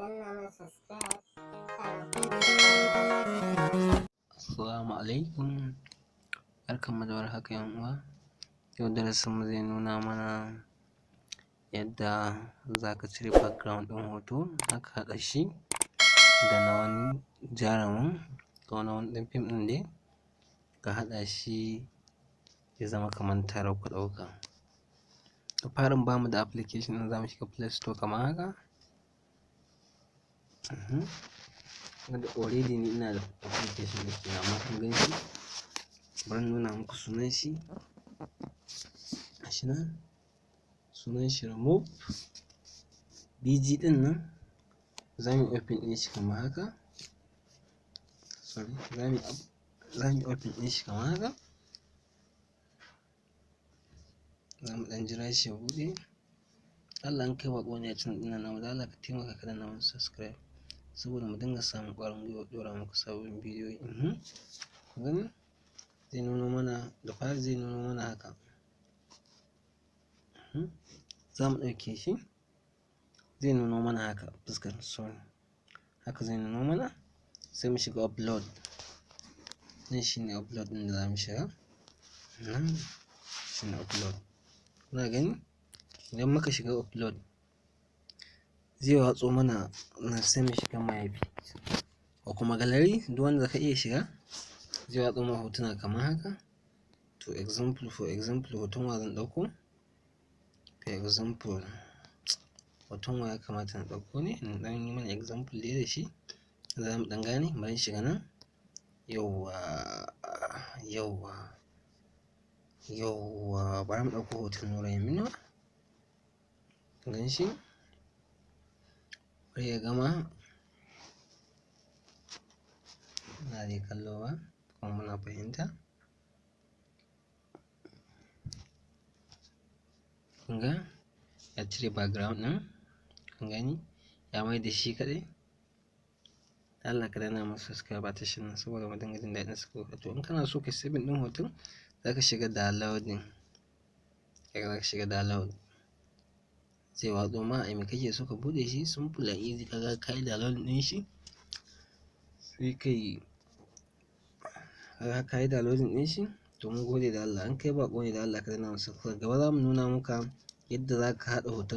Danna mana subscribe, sannan ku. Assalamu alaikum, barkanmu da warhaka 'yan uwa. Yau darasinmu zai nuna mana yadda za ka cire background ɗin hoto, za ka haɗa shi da na wani jarumin ko na wani ɗan fim ɗin dai, ka haɗa shi ya zama kamar tare kuka ɗauka. Da farin bamu da application ɗin, za mu shiga Play Store kamar haka. Wanda already ni ina da application ɗin kenan, amma kun gan shi, bari in nuna muku sunan shi. Gashi nan, sunan shi Remove BG ɗin nan. Za mu yi open ɗin shi kamar haka. Sorry, za mu yi open ɗin shi kamar haka. Za mu ɗan jira shi ya buɗe. Allah, in kai baƙo ne a channel ɗin nan namu, don Allah ka taimaka ka danna mana subscribe, saboda mu dinga samun ƙwarin gwiwar ɗora muku sababbin bidiyoyi. Kun gani, zai nuno mana da fari, zai nuno mana haka. Za mu ɗauke shi, zai nuno mana haka fuskar, sorry, haka zai nuno mana. Sai mu shiga upload. Nan shine upload ɗin da za mu shiga, nan shine upload. Kuna gani, idan muka shiga upload zai watso mana nan. Sai mu shiga my ko kuma gallery, duk wanda ka iya shiga, zai watso ma hotuna kamar haka. To, example, for example, hoton wa zan ɗauko? For example, hoton wa ya kamata na ɗauko ne in ɗan yi mana example dai da shi, za mu ɗan gane. Bari in shiga nan. Yauwa, yauwa, yauwa, bari mu ɗauko hoton Nura M Inuwa. Gan shi, bari ya gama. Muna dai kallo ba kuma muna fahimta. Kun ga ya cire background ɗin, kun gani, ya mai da shi kaɗai. Allah, ka danna masa subscribe a tashar nan, saboda mu dinga jin daɗin saka hoto. In kana so ka saving ɗin hoton, za ka shiga downloading. Kaga za ka shiga download, zai watso ma a me kake so ka buɗe shi. Simple and easy. Kaga ka yi downloading ɗin shi, sai ka yi, kaga ka yi downloading ɗin shi. To, mun gode da Allah. In kai baƙo ne, da Allah ka danna masa subscribe. Gaba za mu nuna muka yadda za ka haɗa hoton.